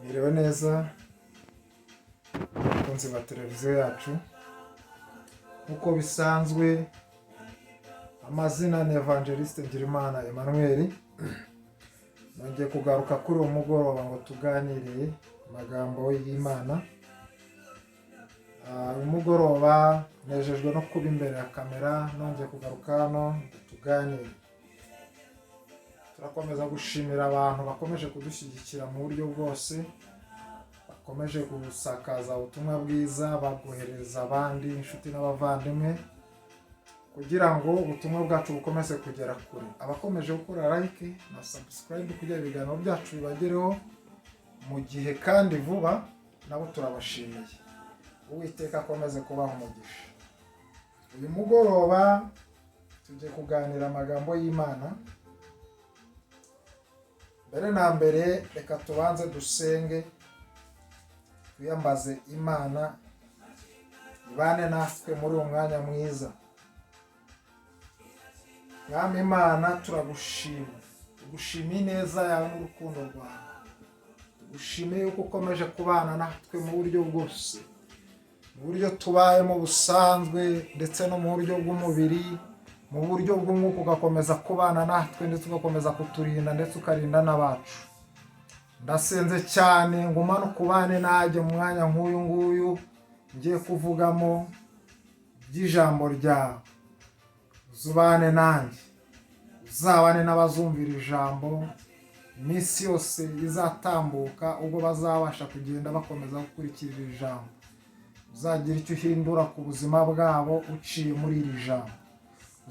Mwiriwe neza abakunzi ba televiziyo yacu. Nk'uko bisanzwe, amazina ni Evangeliste Ngirimana Emmanuel. Nongeye kugaruka kuri uwo mugoroba ngo tuganire amagambo y'Imana. Uyu mugoroba nejejwe no kuba imbere ya kamera, nongeye kugaruka hano ngo tuganire. Turakomeza gushimira abantu bakomeje kudushyigikira mu buryo bwose, bakomeje gusakaza ubutumwa bwiza, babwoherereza abandi inshuti n'abavandimwe kugira ngo ubutumwa bwacu bukomeze kugera kure. Abakomeje gukora like na subscribe kugira ibiganiro byacu bibagereho mu gihe kandi vuba, nabo turabashimiye. Uwiteka akomeze kubaha umugisha. Uyu mugoroba tugiye kuganira amagambo y'Imana. Mbere na mbere, reka tubanze dusenge, twiyambaze Imana ibane natwe muri uwo mwanya mwiza. Mwami Imana, turagushima, tugushimiye ineza yawe n'urukundo rwawe. Tugushimiye yuko ukomeje kubana natwe mu buryo bwose, mu buryo tubayemo busanzwe ndetse no mu buryo bw'umubiri, mu buryo bw'umwuka ugakomeza kubana natwe, ndetse ugakomeza kuturinda, ndetse ukarinda n'abacu. Ndasenze cyane ngo umanuke ubane najye mu mwanya nk'uyu nguyu ngiye kuvugamo by'ijambo ryawe. Uzubane nanjye, uzabane n'abazumvira ijambo iminsi yose izatambuka, ubwo bazabasha kugenda bakomeza gukurikira iri jambo. Uzagira icyo uhindura ku buzima bwabo uciye muri iri jambo,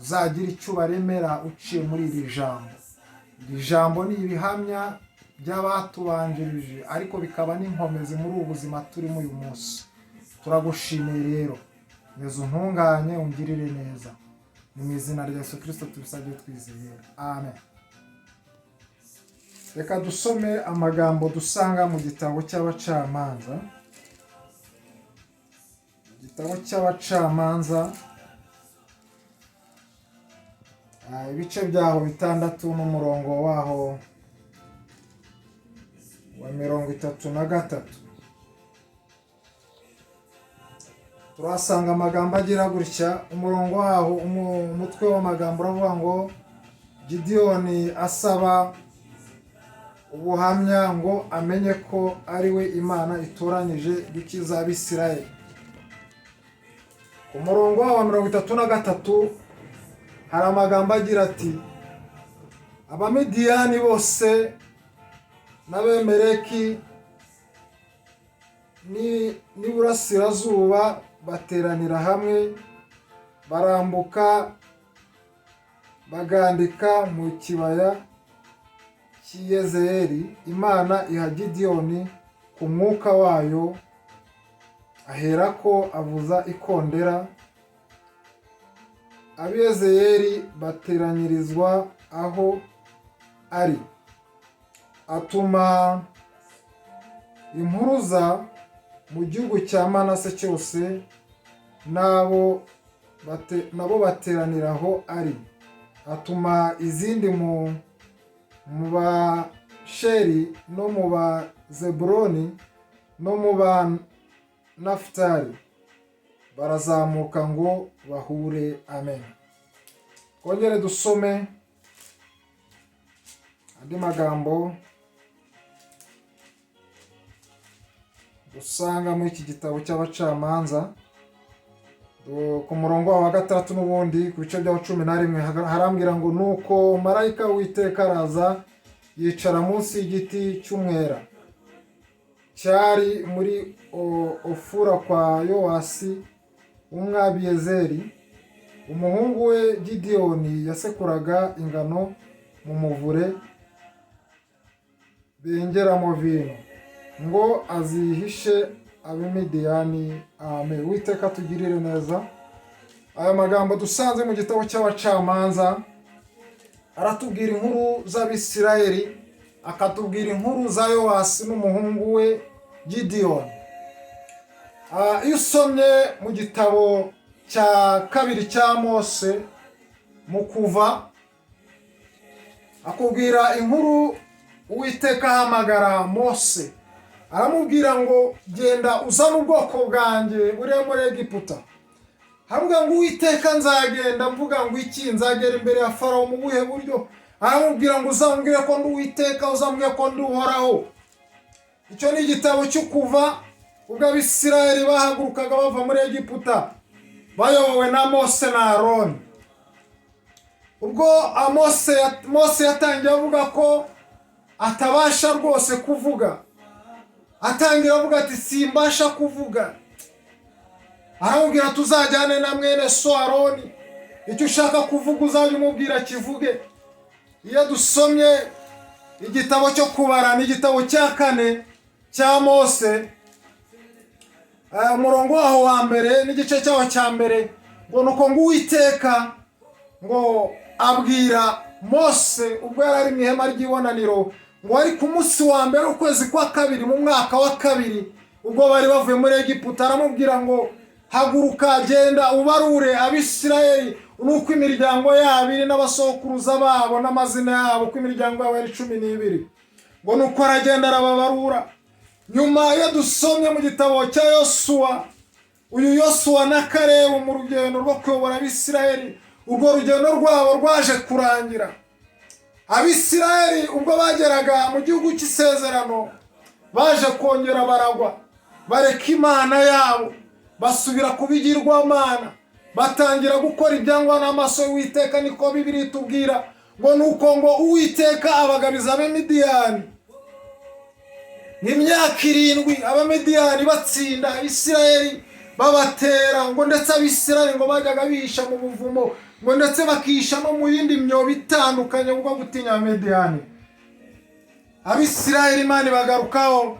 uzagira icyo ubaremera uciye muri iri jambo. Iri jambo ni ibihamya by'abatubanjirije, ariko bikaba n'inkomezi muri ubu buzima turimo uyu munsi. Turagushimiye rero, neza untunganye, ungirire neza. Ni mu izina rya Yesu Kirisito tubisabye twizeye, amen. Reka dusome amagambo dusanga mu gitabo cy'Abacamanza. Igitabo cy'Abacamanza, ibice byaho 6 n'umurongo waho wa 33, turahasanga amagambo agira gutya. Umurongo waho, umutwe w'amagambo uravuga ngo: "Gidiyoni asaba ubuhamya ngo amenye ko ari we Imana itoranyije gukiza Abisirayeli." Ku murongo wa 33 hari amagambo agira ati: "Abamidiyani bose n'Abemereki n'iburasirazuba bateranira hamwe, barambuka bagandika mu kibaya cy'i Yezereli. Imana iha Gidiyoni ku mwuka wayo, aherako avuza ikondera, Abiyezereli bateranyirizwa aho ari. Atuma impuruza mu gihugu cya Manase cyose, nabo bateranira aho ari. Atuma izindi mu Basheri no mu ba Zebuloni no mu ba Nafutali, barazamuka ngo bahure." Amen. Twongere dusome andi magambo dusanga muri iki gitabo cy'Abacamanza, ku murongo wa 6 n'ubundi ku bice bya 11, harambwira ngo: "Nuko marayika w'Uwiteka araza yicara munsi y'igiti cy'umwera cyari muri Ofura kwa Yowasi w'Umwabiyezeri. Umuhungu we Gidiyoni yasekuraga ingano mu muvure bengeramo vino, ngo azihishe Abimidiyani." Amen. Uwiteka tugirire neza. Aya magambo dusanze mu gitabo cy'Abacamanza aratubwira inkuru z'Abisirayeli, akatubwira inkuru za Yowasi n'umuhungu we Gidiyoni. Iyo usomye mu gitabo cya kabiri cya Mose, mu Kuva, akubwira inkuru Uwiteka ahamagara Mose. Aramubwira ngo: "Genda uzane ubwoko bwanjye buri muri Egiputa." Aramubwira ngo: "Uwiteka, nzagenda mvuga ngo iki? Nzagera imbere ya Farawo mu buhe buryo?" Aramubwira ngo: "Uzambwire ko ndi Uwiteka, uzambwire ko ndi Uhoraho." Icyo ni igitabo cyo Kuva, ubwo Abisirayeli bahagurukaga bava muri Egiputa bayobowe na Mose na Aroni. Ubwo Mose yatangiye avuga ko atabasha rwose kuvuga, atangira avuga ati: "Simbasha kuvuga." Aramubwira: "Tuzajyane na mwene so Aroni, icyo ushaka kuvuga uzajya umubwira kivuge." Iyo dusomye igitabo cyo Kubara, ni igitabo cya kane cya Mose, umurongo waho wa mbere n'igice cyaho cya mbere, ngo nuko ngo Uwiteka ngo abwira Mose ubwo yari ari mu ihema ry'ibonaniro, ngo ari ku munsi wa mbere ukwezi kwa kabiri mu mwaka wa kabiri ubwo bari bavuye muri Egiputa, aramubwira ngo: "Haguruka, genda ubarure Abisirayeli nuko imiryango yabo iri n'abasokuruza babo n'amazina yabo, uko imiryango yabo yari 12." Ngo nuko aragenda arababarura. Nyuma iyo dusomye mu gitabo cya Yosuwa, uyu Yosuwa na Karebu mu rugendo rwo kuyobora Abisirayeli, urwo rugendo rwabo rwaje kurangira. Abisirayeli ubwo bageraga mu gihugu cy'isezerano baje kongera baragwa, bareka Imana yabo, basubira ku bigirwamana, batangira gukora ibyangwa n'amaso y'Uwiteka. Niko Bibiliya itubwira ngo nuko ngo Uwiteka abagabiza Abemidiyani. Imyaka 7 Abamediyani batsinda Isirayeli, babatera, ngo ndetse Abisirayeli ngo bajyaga bihisha mu buvumo, ngo ndetse bakihisha no mu yindi myobo itandukanye kubwo gutinya Abamediyani. Abisirayeli Imana ibagarukaho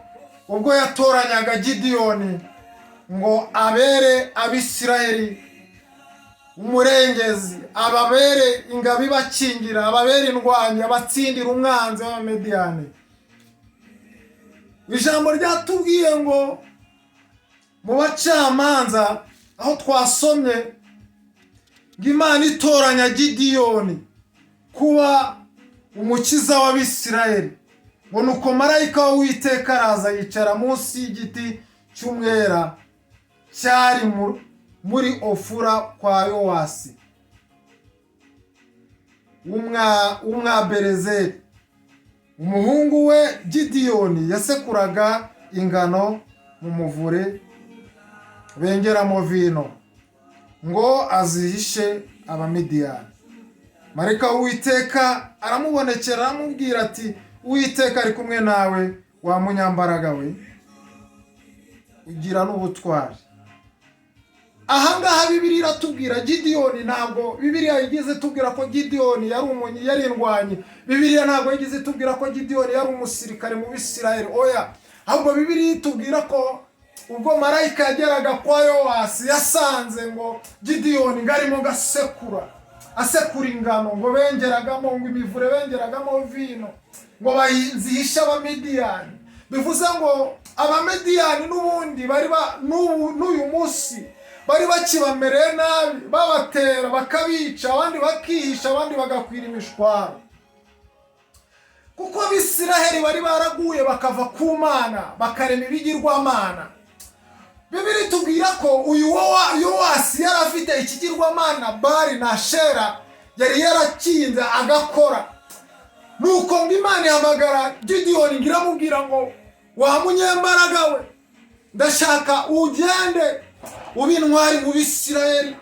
ubwo yatoranyaga Gidiyoni ngo abere Abisirayeli umurengezi, ababere ingabo ibakingira, ababere indwanyi, abatsindira umwanzi w'Abamediyani. Ijambo ryatubwiye ngo mu Bacamanza aho twasomye ngo Imana itoranya Gidiyoni kuba umukiza w'Abisirayeli, ngo nuko marayika w'Uwiteka araza yicara munsi y'igiti cy'umwera cyari muri Ofura kwa Yowasi w'Umwaberezeri. Umuhungu we Gidiyoni yasekuraga ingano mu muvure bengeramo vino ngo azihishe Abamidiyani. Marayika w'Uwiteka aramubonekera, aramubwira ati: "Uwiteka ari kumwe nawe, wa munyambaraga we ugira n'ubutwari." Ahangaha Bibiliya iratubwira Gidiyoni. Ntabwo Bibiliya yigeze itubwira ko Gidiyoni yari umunyi, yari indwanyi. Bibiliya ntabwo yigeze itubwira ko Gidiyoni yari umusirikare mu Bisirayeli, oya. Ahubwo Bibiliya itubwira ko ubwo marayika yageraga kwa Yowasi yasanze ngo Gidiyoni ngo arimo gasekura, asekura ingano ngo bengeragamo, ngo imivure bengeragamo vino ngo bazihishe Abamidiyani. Bivuze ngo Abamidiyani n'ubundi bari n'ubu n'uyu munsi bari bakibamereye nabi, babatera bakabica, abandi bakihisha, abandi bagakwira imishwaro, kuko Abisiraheli bari baraguye bakava ku Mana, bakarema ibigirwamana. Bibiliya itubwira ko uyu Yowasi yari afite ikigirwamana Bari na Shera yari yarakinze agakora. Nuko ngo Imana ihamagara Gidiyoni, ngo iramubwira ngo: "Wa munyembaraga we, ndashaka ugende ube intwari mu Bisirayeli."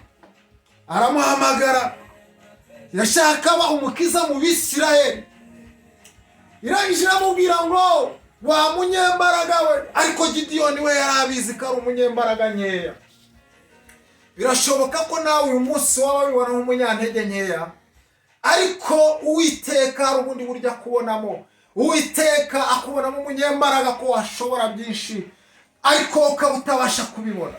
Aramuhamagara, yashaka aba umukiza mu Bisirayeli. Irangije iramubwira ngo: "Wa munyembaraga we." Ariko Gidiyoni we yari abizi ko ari umunyembaraga nkeya. Birashoboka ko nawe uyu munsi waba wibona nk'umunyantege nkeya, ariko Uwiteka hari ubundi buryo akubonamo. Uwiteka akubonamo umunyembaraga, ko washobora byinshi ariko ukaba utabasha kubibona.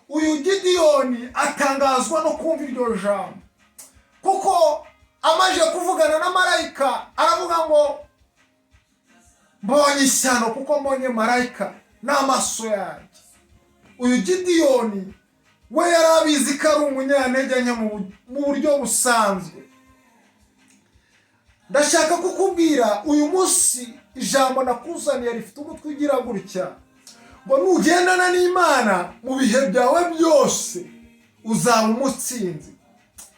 Uyu Gidiyoni atangazwa no kumva iryo jambo, kuko amaze kuvugana na marayika aravuga ngo: "Mbonye ishyano, kuko mbonye marayika n'amaso yanjye." Uyu Gidiyoni we yari abizi ko ari umunyantege nke mu buryo busanzwe. Ndashaka kukubwira uyu munsi, ijambo nakuzaniye rifite umutwe ugira gutya ngo: nugendana n'Imana mu bihe byawe byose, uzaba umutsinzi,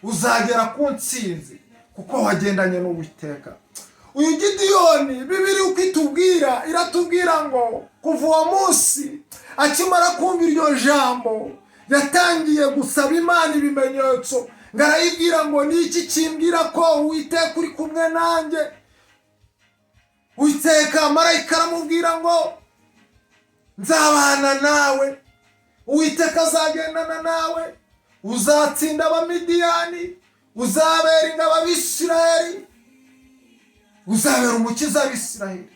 uzagera ku ntsinzi kuko wagendanye n'Uwiteka. Uyu Gidiyoni, Bibiri uko itubwira, iratubwira ngo kuva uwo munsi akimara kumva iryo jambo, yatangiye gusaba Imana ibimenyetso. Ngo arayibwira ngo: "Ni iki kimbwira ko Uwiteka uri kumwe nanjye?" Uwiteka, marayika aramubwira ngo: "Nzabana nawe, Uwiteka azagendana nawe, uzatsinda Abamidiyani, uzabera ingabo Abisirayeli, uzabera umukiza Abisirayeli."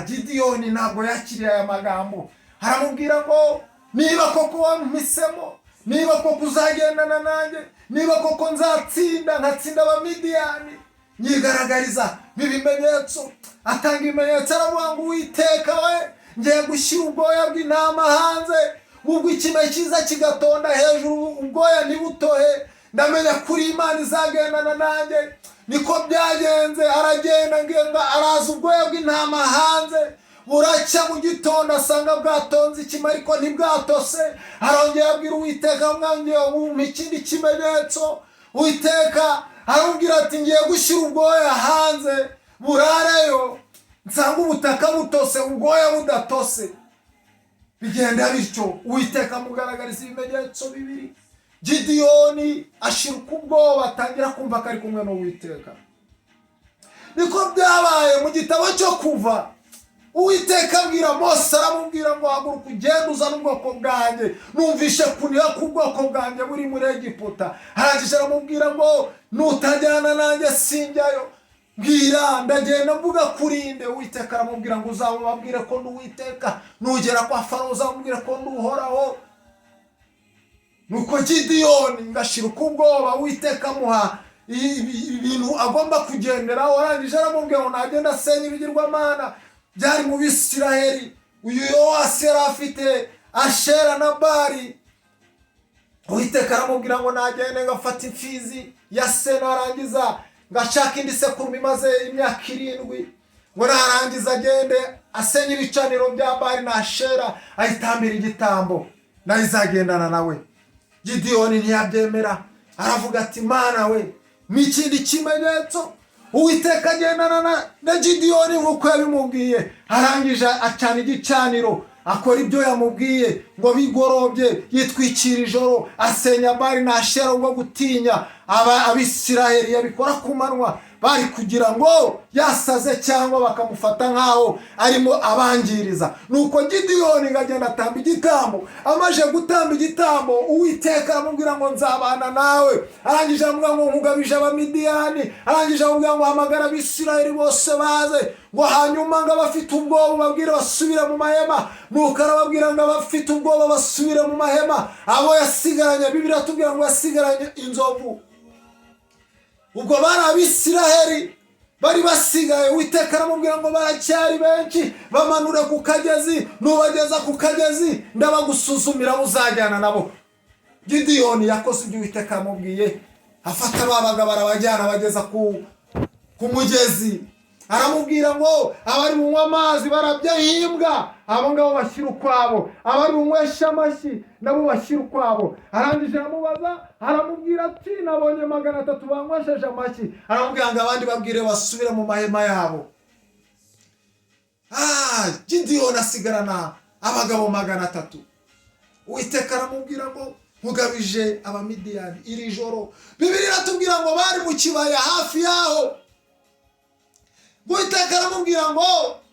Gidiyoni ntabwo yakiriye aya magambo. Aramubwira ngo: "Niba koko wampisemo, niba koko uzagendana nanjye, niba koko nzatsinda, nkatsinda Abamidiyani, nyigaragariza ibimenyetso." Atanga ibimenyetso, aravuga ngo: "Uwiteka we, ngiye gushyira ubwoya bw'intama hanze, ubwo ikime cyiza kigatonda hejuru, ubwoya ntibutohe, ndamenya kuri Imana izagendana nanjye." Niko byagenze. Aragenda ngenga, araza ubwoya bw'intama hanze. Buracya mu gitondo, asanga bwatonze ikime ariko ntibwatose. Arongera abwira Uwiteka: "Mwangiye wumpa ikindi kimenyetso." Uwiteka aramubwira ati: "Ngiye gushyira ubwoya hanze, burareyo, nsanga ubutaka butose, ubwoya budatose." Bigenda bityo. Uwiteka amugaragariza ibimenyetso bibiri. Gidiyoni ashirika ubwoba, atangira kumva ko ari kumwe n'Uwiteka. Niko byabaye mu gitabo cyo Kuva. Uwiteka abwira Mose, aramubwira ngo: "Haguruka ugende, uzane ubwoko bwanjye, numvishe kuniha k'ubwoko bwanjye buri muri Egiputa." Arangije aramubwira ngo: "Nutajyana nanjye sinjyayo, mbwira ndagenda mvuga kurinde?" Uwiteka aramubwira ngo: "Uzababwire ko ndi Uwiteka, nugera kwa Farawo uzamubwire ko ndi Uhoraho." Nuko Gidiyoni ngashira ubwoba, Uwiteka amuha ibintu agomba kugenderaho. Arangije aramubwira ngo nagenda asenya ibigirwamana byari mu Bisiraheli. Uyu Yowasi yari afite Ashera na Bari. Uwiteka aramubwira ngo nagende ngafata imfizi ya se, narangiza ngashaka indi sekurume imaze imyaka 7, ngo narangiza agende asenye ibicaniro bya Bari na Ashera, ayitambira igitambo, nayo izagendana nawe. Gidiyoni ntiyabyemera, aravuga ati: "Mana we, n'ikindi kimenyetso." Uwiteka agendana na Gidiyoni nk'uko yabimubwiye. Arangije acana igicaniro, akora ibyo yamubwiye. Ngo bigorobye, yitwikira ijoro, asenya Bari na Ashera bwo gutinya aba Abisiraheli. Yabikora ku manywa, bari kugira ngo yasaze cyangwa bakamufata nk'aho arimo abangiriza. Nuko Gidiyoni ngo agenda atamba igitambo. Amaze gutamba igitambo, Uwiteka aramubwira ngo: "Nzabana nawe." Arangije aramubwira ngo: "Nkugabije Abamidiyani." Arangije aramubwira ngo: "Hamagara Abisiraheli bose baze," ngo hanyuma ngo abafite ubwoba babwire basubire mu mahema. Nuko arababwira ngo abafite ubwoba basubire mu mahema. Abo yasigaranye, Bibiliya tubwira ngo yasigaranye inzovu. Ubwo bari Abisiraheli bari basigaye. Uwiteka aramubwira ngo: "Baracyari benshi, bamanure ku kagezi, nubageza ku kagezi ndabagusuzumira, uzajyana nabo." Gidiyoni yakoze ibyo Uwiteka yamubwiye, afata ba bagabo arabajyana, bageza ku mugezi. Aramubwira ngo abari bunywe amazi barabye imbwa, abo ngabo bashyira ukwabo, abari bunyweshe amashyi nabo bashyira ukwabo. Arangije aramubaza, aramubwira ati: "Nabonye 300 banywesheje amashyi." Aramubwira ngo abandi babwire basubire mu mahema yabo. Gidiyoni asigarana abagabo 300. Uwiteka aramubwira ngo: "Nkugabije Abamidiyani iri joro." Bibiliya iratubwira ngo bari mu kibaya hafi yaho. Uwiteka aramubwira ngo: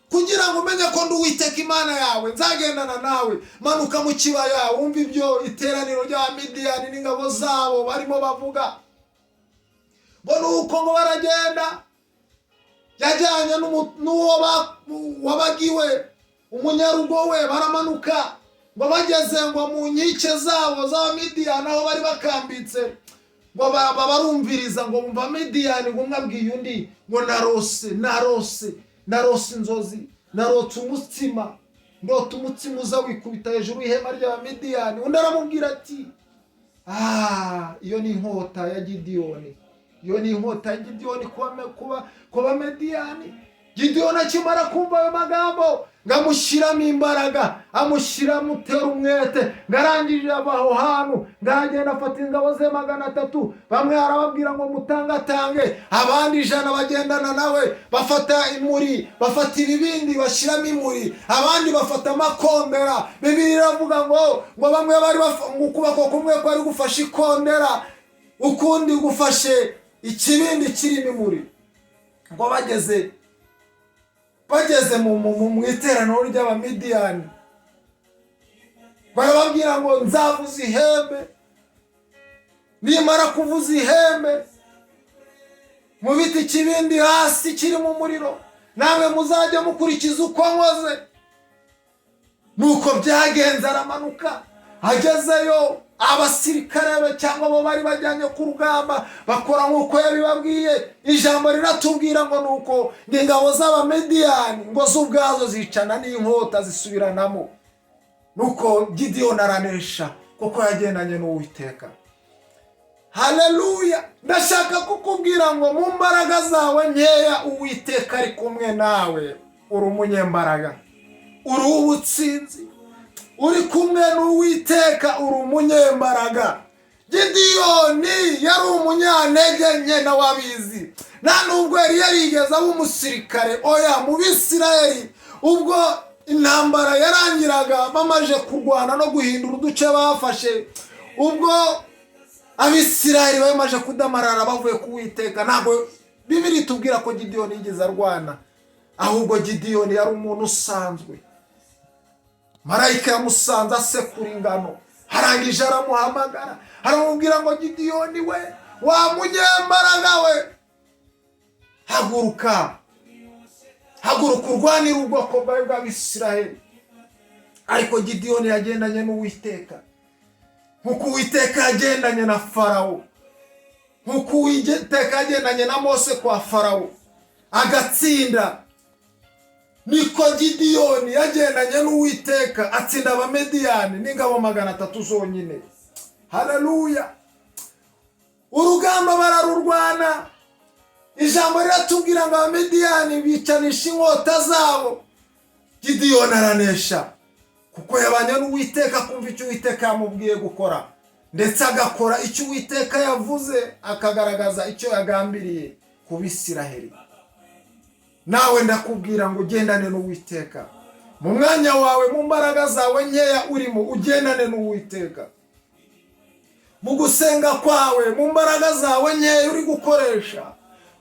"Kugira ngo umenye ko ndi Uwiteka Imana yawe, nzagendana nawe, manuka mu kibaya, wumve ibyo iteraniro ry'Abamidiyani n'ingabo zabo barimo bavuga." Ngo nuko ngo baragenda. Yajyanye n'uwo wabagiwe, umunyarugo we. Baramanuka, ngo bageze ngo mu nkike zabo z'Abamidiyani aho bari bakambitse, ngo barumviriza, ngo bumva Midiyani ngo umwe abwiye undi ngo: "Narose, narose, narose inzozi, narotse umutsima, ndota umutsima uza wikubita hejuru y'ihema ry'Abamidiyani." Undi aramubwira ati: "Ah, iyo ni inkota ya Gidiyoni." Iyo ni inkota ya Gidiyoni ku Bamediyani. Gidiyoni akimara kumva ayo magambo, ngo amushyiramo imbaraga, amushyiramo, utera umwete, ngo arangije ava aho hantu, ngo aragenda afata ingabo ze 300. Bamwe arababwira ngo mutangatange, abandi 100 bagendana nawe, bafata imuri, bafata ibibindi bashyiramo imuri, abandi bafata amakondera. Bibiliya iravuga ngo bamwe bari ngo ukuboko kumwe kwari gufashe ikondera, ukundi gufashe ikibindi kirimo imuri. Ngo bageze mu iteraniro ry'Abamidiyani, barababwira ngo nzavuza ihembe, nimara kuvuza ihembe mubite ikibindi hasi kirimo umuriro, namwe muzajya mukurikiza uko nkoze. Nuko byagenze, aramanuka, agezeyo abasirikare be cyangwa abo bari bajyanye ku rugamba bakora nk'uko yabibabwiye. Ijambo riratubwira ngo nuko ngo ingabo z'Abamediyani ngo zo ubwazo zicana n'inkota, zisubiranamo. Nuko Gidiyoni aranesha kuko yagendanye n'Uwiteka. Haleluya! Ndashaka kukubwira ngo mu mbaraga zawe nkeya, Uwiteka ari kumwe nawe, uri umunyembaraga, uri uw'ubutsinzi. Uri kumwe n'Uwiteka, uri umunyembaraga. Gidiyoni yari umunyantege nke, nawe abizi. Nta nubwo yari yarigeze aba umusirikare, oya. Mu Bisirayeli, ubwo intambara yarangiraga, bamaze kurwana no guhindura uduce bafashe, ubwo Abisirayeli bamaze kudamarara bavuye ku Witeka, ntabwo Bibiliya itubwira ko Gidiyoni yigeze arwana. Ahubwo Gidiyoni yari umuntu usanzwe. Marayika yamusanze asekura ingano, arangije aramuhamagara, aramubwira ngo Gidiyoni we, wa munyembaraga we, haguruka, haguruka urwanire ubwoko bwawe bw'Abisiraheli. Ariko Gidiyoni yagendanye n'Uwiteka nk'uko Uwiteka yagendanye na Farawo, nk'uko Uwiteka yagendanye na Mose kwa Farawo agatsinda, niko Gidiyoni yagendanye n'Uwiteka atsinda Abamediyani n'ingabo 300 zonyine. Haleluya! Urugamba bararurwana. Ijambo riratubwira ngo Abamediyani bicanisha inkota zabo, Gidiyoni aranesha kuko yabanye n'Uwiteka, akumva icyo Uwiteka yamubwiye gukora, ndetse agakora icyo Uwiteka yavuze, akagaragaza icyo yagambiriye ku Bisiraheli. Nawe ndakubwira ngo ugendane n'Uwiteka mu mwanya wawe, mu mbaraga zawe nkeya urimo, ugendane n'Uwiteka mu gusenga kwawe, mu mbaraga zawe nkeya uri gukoresha,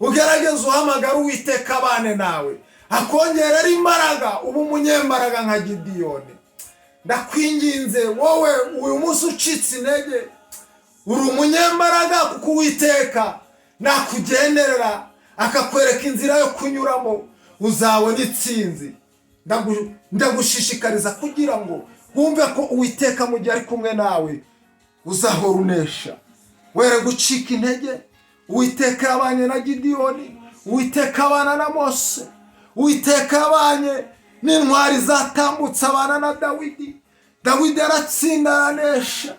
ugerageze uhamagara Uwiteka abane nawe, akongerera imbaraga, uba umunyembaraga nka Gidiyoni. Ndakwinginze wowe uyu munsi ucitse intege, uri umunyembaraga kuko Uwiteka nakugenderera akakwereka inzira yo kunyuramo, uzabona itsinzi. Ndagushishikariza kugira ngo wumve ko Uwiteka mu gihe ari kumwe nawe uzahora unesha, were gucika intege. Uwiteka yabanye na Gidiyoni, Uwiteka abana na Mose, Uwiteka yabanye n'intwari zatambutse, abana na Dawidi. Dawidi aratsinda, aranesha,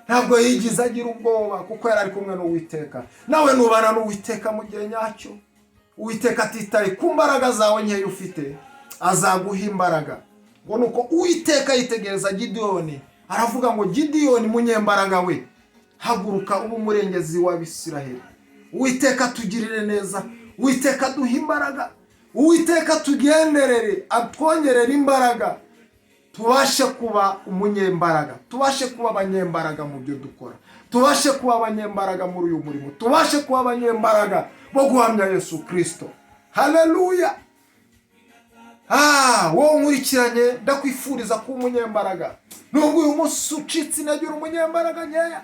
ntabwo yigize agira ubwoba kuko yari ari kumwe n'Uwiteka. Nawe nubana n'Uwiteka mu gihe nyacyo, Uwiteka atitaye ku mbaraga zawe nkeya ufite, azaguha imbaraga. Ngo nuko Uwiteka yitegereza Gidiyoni, aravuga ngo Gidiyoni munyembaraga we, haguruka ube umurengezi w'Abisiraheli. Uwiteka tugirire neza, Uwiteka duhe imbaraga, Uwiteka tugenderere, atwongerere imbaraga, tubashe kuba umunyembaraga, tubashe kuba abanyembaraga mu byo dukora, tubashe kuba abanyembaraga muri uyu murimo, tubashe kuba abanyembaraga bo guhamya Yesu Kirisito. Haleluya! Wowe nkurikiranye, ndakwifuriza kuba umunyembaraga. Nubwo uyu munsi ucitse intege, uri umunyembaraga nkeya,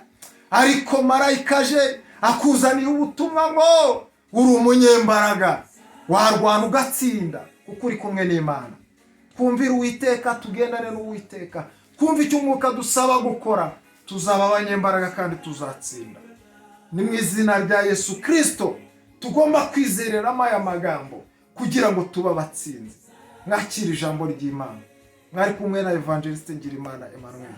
ariko marayika aje akuzaniye ubutumwa ngo uri umunyembaraga, warwana ugatsinda kuko uri kumwe n'Imana. Twumvire Uwiteka, tugendane n'Uwiteka, twumve icyo Umwuka dusaba gukora, tuzaba abanyembaraga kandi tuzatsinda. Ni mu izina rya Yesu Kirisito tugomba kwizereramo aya magambo kugira ngo tube abatsinzi. Mwakire ijambo ry'Imana. Mwari kumwe na Evangeliste Ngirimana Emmanuel.